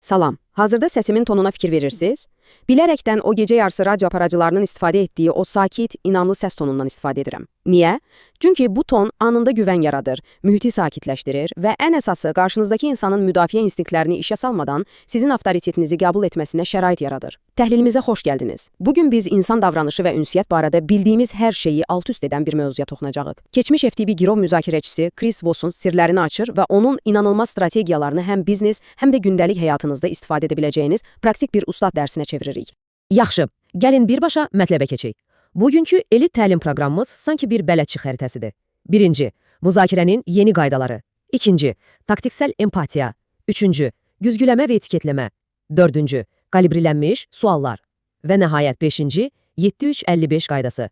Salam. Hazırda səsimin tonuna fikir verirsiniz? Bilərəkdən o gecə yarısı radio aparıcılarının istifadə etdiyi o sakit, inamlı səs tonundan istifadə edirəm. Niyə? Çünki bu ton anında güvən yaradır, mühiti sakitləşdirir və ən əsası qarşınızdakı insanın müdafiə instinktlərini işə salmadan sizin avtoritetinizi qəbul etməsinə şərait yaradır. Təhlilimizə xoş gəldiniz. Bugün biz insan davranışı və ünsiyyət barədə bildiyimiz hər şeyi alt-üst edən bir mövzuya toxunacağıq. Keçmiş FTB girov müzakirəçisi Chris Voss'un sirlərini açır və onun inanılmaz strategiyalarını həm biznes, həm də gündəlik həyatınızda istifadə edə biləcəyiniz praktik bir ustad dərsinə çeviririk. Yaxşı, gəlin birbaşa mətləbə keçək. Bugünkü elit təlim proqramımız sanki bir bələdçi xəritəsidir. Birinci, müzakirənin yeni qaydaları. İkinci, taktiksel empatiya. Üçüncü, güzgüləmə və etiketləmə. Dördüncü, kalibrlənmiş suallar. Və nəhayət beşinci, 7355 qaydası.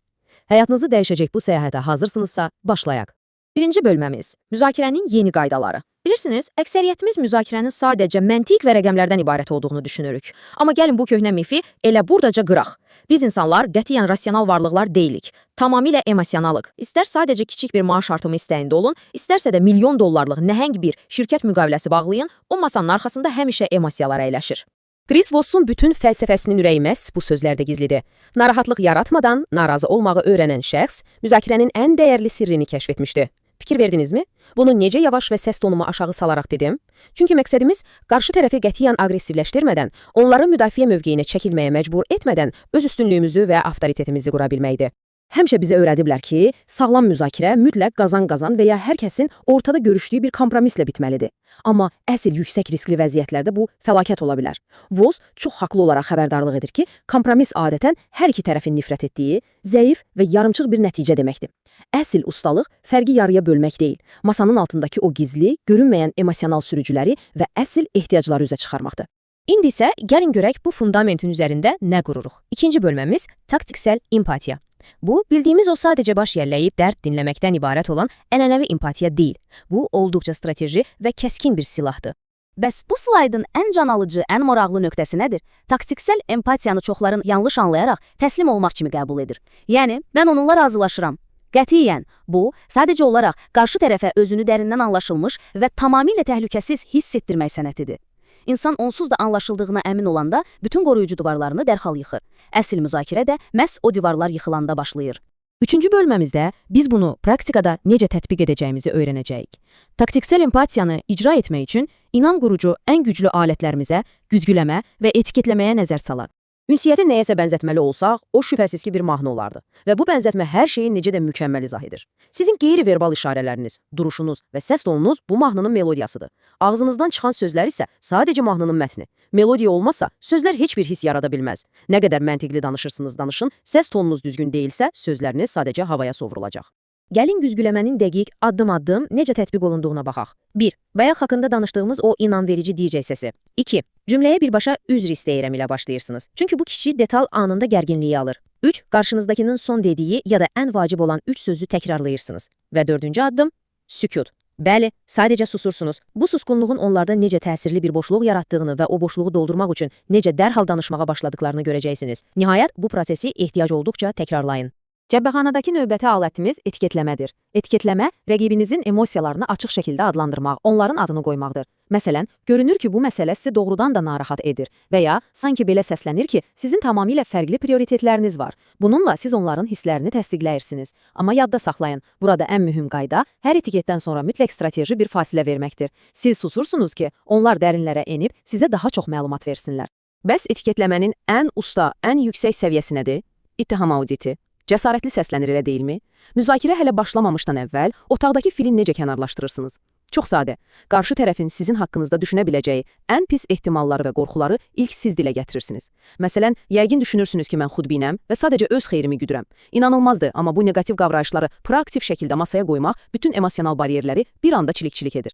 Həyatınızı dəyişəcək bu səyahətə hazırsınızsa, başlayaq. Birinci bölməmiz: müzakirənin yeni qaydaları. Bilirsiniz, əksəriyyətimiz müzakirənin sadəcə məntiq və rəqəmlərdən ibarət olduğunu düşünürük. Amma gəlin bu köhnə mifi elə buradaca qıraq. Biz insanlar qətiyyən rasional varlıqlar deyilik. Tamamilə emosionalıq. İstər sadəcə kiçik bir maaş artımı istəyində olun, istərsə də milyon dollarlıq nəhəng bir şirkət müqaviləsi bağlayın, o masanın arxasında həmişə emosiyalar əyləşir. Chris Voss'un bütün fəlsəfəsinin ürəyi məhz bu sözlərdə gizlidir. Narahatlıq yaratmadan narazı olmağı öyrənən şəxs müzakirənin ən dəyərli sirrini kəşf etmişdi. Fikir verdinizmi? Bunu necə yavaş və səs tonumu aşağı salaraq dedim? Çünki məqsədimiz qarşı tərəfi qətiyyən aqressivləşdirmədən, onları müdafiə mövqeyinə çəkilməyə məcbur etmədən öz üstünlüyümüzü və avtoritetimizi qura bilməkdir. Həmişə bizə öyrədiblər ki, sağlam müzakirə mütləq qazan-qazan və ya hər kəsin ortada görüşdüyü bir kompromislə bitməlidir. Amma əsl yüksək riskli vəziyyətlərdə bu fəlakət ola bilər. Voss çox haqlı olaraq xəbərdarlıq edir ki, kompromis adətən hər iki tərəfin nifrət etdiyi, zəif və yarımçıq bir nəticə deməkdir. Əsl ustalıq fərqi yarıya bölmək deyil, masanın altındakı o gizli, görünməyən emosional sürücüləri və əsl ehtiyacları üzə çıxarmaqdır. İndi isə gəlin görək bu fundamentin üzərində nə qururuq. İkinci bölməmiz: taktiksel empatiya. Bu, bildiyimiz o sadəcə baş yelləyib dərd dinləməkdən ibarət olan ənənəvi empatiya deyil. Bu, olduqca strateji və kəskin bir silahdır. Bəs bu slaydın ən canalıcı, ən maraqlı nöqtəsi nədir? Taktiksel empatiyanı çoxların yanlış anlayaraq təslim olmaq kimi qəbul edir. Yəni, mən onunla razılaşıram. Qətiyyən, bu, sadəcə olaraq qarşı tərəfə özünü dərindən anlaşılmış və tamamilə təhlükəsiz hiss etdirmək sənətidir. İnsan onsuz da anlaşıldığına əmin olanda bütün qoruyucu divarlarını dərhal yıxır. Əsl müzakirə də məhz o divarlar yıxılanda başlayır. Üçüncü bölməmizdə biz bunu praktikada necə tətbiq edəcəyimizi öyrənəcəyik. Taktiksel empatiyanı icra etmək üçün inam qurucu ən güclü alətlərimizə, güzgüləmə və etiketləməyə nəzər salaq. Ünsiyyəti nəyəsə bənzətməli olsaq, o şübhəsiz ki bir mahnı olardı. Və bu bənzətmə hər şeyi necə də mükəmməl izah edir. Sizin qeyri-verbal işarələriniz, duruşunuz və səs tonunuz bu mahnının melodiyasıdır. Ağzınızdan çıxan sözlər isə sadəcə mahnının mətni. Melodiya olmasa sözlər heç bir his yarada bilməz. Nə qədər məntiqli danışırsınız danışın, səs tonunuz düzgün deyilsə, sözləriniz sadəcə havaya sovrulacaq. Gəlin güzgüləmənin dəqiq, addım-addım necə tətbiq olunduğuna baxaq. 1. Bayaq haqqında danışdığımız o inamverici DJ səsi. 2. Cümləyə birbaşa üzr istəyirəm ilə başlayırsınız. Çünki bu kiçik detal anında gərginliyi alır. 3. Qarşınızdakının son dediyi ya da ən vacib olan 3 sözü təkrarlayırsınız. Və dördüncü addım: sükut. Bəli, sadəcə susursunuz. Bu susqunluğun onlarda necə təsirli bir boşluq yaratdığını və o boşluğu doldurmaq üçün necə dərhal danışmağa başladıklarını görəcəksiniz. Nihayət, bu prosesi ehtiyac olduqca təkrarlayın. Cəbhəxanadakı növbəti alətimiz etiketləmədir. Etiketləmə, rəqibinizin emosiyalarını açıq şəkildə adlandırmaq, onların adını qoymaqdır. Məsələn, görünür ki, bu məsələ sizi doğrudan da narahat edir və ya sanki belə səslənir ki, sizin tamamilə fərqli prioritetləriniz var. Bununla siz onların hisslərini təsdiqləyirsiniz. Amma yadda saxlayın, burada ən mühüm qayda hər etiketdən sonra mütləq strateji bir fasilə verməkdir. Siz susursunuz ki, onlar dərinlərə enib sizə daha çox məlumat versinlər. Bəs etiketləmənin ən usta, ən yüksək səviyyəsi nədir? İttiham auditi. Cəsarətli səslənir elə deyilmi? Müzakirə hələ başlamamışdan əvvəl otaqdakı fili necə kənarlaşdırırsınız? Çox sadə. Qarşı tərəfin sizin haqqınızda düşünə biləcəyi ən pis ehtimalları və qorxuları ilk siz dilə gətirirsiniz. Məsələn, yəqin düşünürsünüz ki, mən xudbinəm və sadəcə öz xeyrimi güdürəm. İnanılmazdır, amma bu neqativ qavrayışları proaktiv şəkildə masaya qoymaq bütün emosional baryerləri bir anda çilik-çilik edir.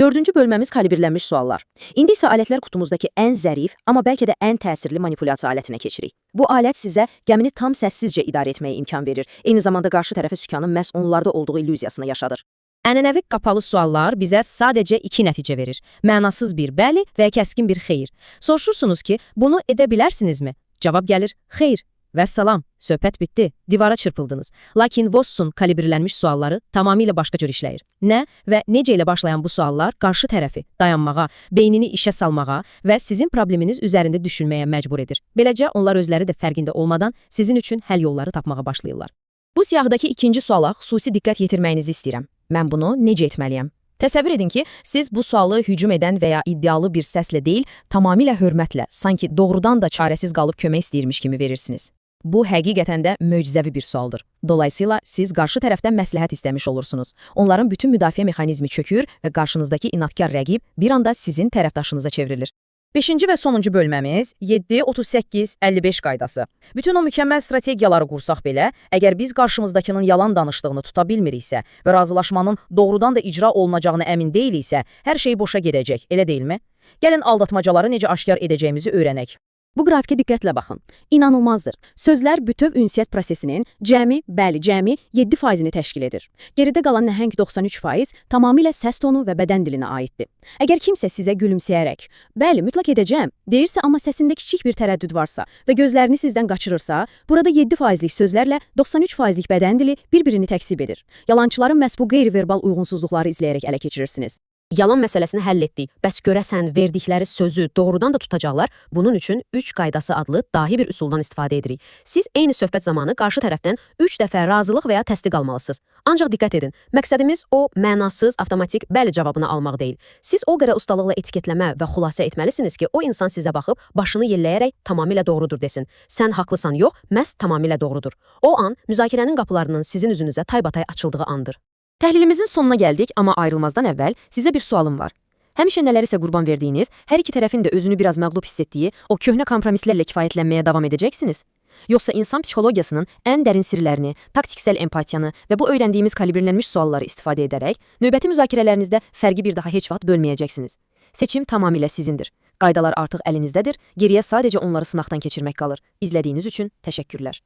Dördüncü bölməmiz: kalibrlənmiş suallar. İndi isə alətlər qutumuzdakı ən zərif, amma bəlkə də ən təsirli manipulyasiya alətinə keçirik. Bu alət sizə gəmini tam səssizcə idarə etməyə imkan verir. Eyni zamanda qarşı tərəfə sükanın məhz onlarda olduğu illüziyasını yaşadır. Ənənəvi qapalı suallar bizə sadəcə iki nəticə verir. Mənasız bir bəli və kəskin bir xeyir. Soruşursunuz ki, bunu edə bilərsinizmi? Cavab gəlir, xeyir. Vəssalam, söhbət bitdi, divara çırpıldınız. Lakin Voss'un kalibrlənmiş sualları tamamilə başqa cür işləyir. Nə və necə ilə başlayan bu suallar qarşı tərəfi dayanmağa, beynini işə salmağa və sizin probleminiz üzərində düşünməyə məcbur edir. Beləcə onlar özləri də fərqində olmadan sizin üçün həll yolları tapmağa başlayırlar. Bu siyahıdakı ikinci suala xüsusi diqqət yetirməyinizi istəyirəm. Mən bunu necə etməliyəm? Təsəvvür edin ki, siz bu sualı hücum edən və ya iddialı bir səslə deyil, tamamilə hörmətlə, sanki doğrudan da çarəsiz qalıb kömək istəyirmiş kimi verirsiniz. Bu həqiqətən də möcüzəvi bir sualdır. Dolayısıyla siz qarşı tərəfdən məsləhət istəmiş olursunuz. Onların bütün müdafiə mexanizmi çökür və qarşınızdakı inatkar rəqib bir anda sizin tərəfdaşınıza çevrilir. Beşinci və sonuncu bölməmiz 7, 38, 55 qaydası. Bütün o mükəmməl strategiyaları qursaq belə, əgər biz qarşımızdakının yalan danışdığını tuta bilmiriksə və razılaşmanın doğrudan da icra olunacağına əmin deyiliksə, hər şey boşa gedəcək, elə deyilmi? Gəlin aldatmacaları necə aşkar edəcəyimizi öyrənək. Bu qrafikə diqqətlə baxın. İnanılmazdır. Sözlər bütöv ünsiyyət prosesinin cəmi, bəli, cəmi 7%-ni təşkil edir. Geridə qalan nəhəng 93% tamamilə səs tonu və bədən dilinə aiddir. Əgər kimsə sizə gülümsəyərək, bəli, mütləq edəcəm, deyirsə amma səsində kiçik bir tərəddüd varsa və gözlərini sizdən qaçırırsa, burada 7%lik sözlərlə 93%lik bədən dili bir-birini təksib edir. Yalançıların məhz bu qeyri-verbal uyğunsuzluqları izləyərək ələ keçirirsiniz. Yalan məsələsini həll etdik. Bəs görəsən verdikləri sözü doğrudan da tutacaqlar? Bunun üçün 3 qaydası adlı dahi bir üsuldan istifadə edirik. Siz eyni söhbət zamanı qarşı tərəfdən 3 dəfə razılıq və ya təsdiq almalısınız. Ancaq diqqət edin, məqsədimiz o mənasız, avtomatik bəli cavabını almaq deyil. Siz o qədər ustalıqla etiketləmə və xülasə etməlisiniz ki, o insan sizə baxıb başını yelləyərək tamamilə doğrudur desin. Sən haqlısan yox, məhz tamamilə doğrudur. O an müzakirənin qapılarının sizin üzünüzə taybatay açıldığı andır. Təhlilimizin sonuna gəldik, amma ayrılmazdan əvvəl sizə bir sualım var. Həmişə nələrisə qurban verdiyiniz, hər iki tərəfin də özünü biraz məğlub hiss etdiyi o köhnə kompromislərlə kifayətlənməyə davam edəcəksiniz? Yoxsa insan psixologiyasının ən dərin sirlərini, taktiksel empatiyanı və bu öyrəndiyimiz kalibrlənmiş sualları istifadə edərək növbəti müzakirələrinizdə fərqi bir daha heç vaxt bölməyəcəksiniz. Seçim tamamilə sizindir. Qaydalar artıq əlinizdədir, geriyə sadəcə onları sınaqdan keçirmək qalır. İzlədiyiniz üçün təşəkkürlər.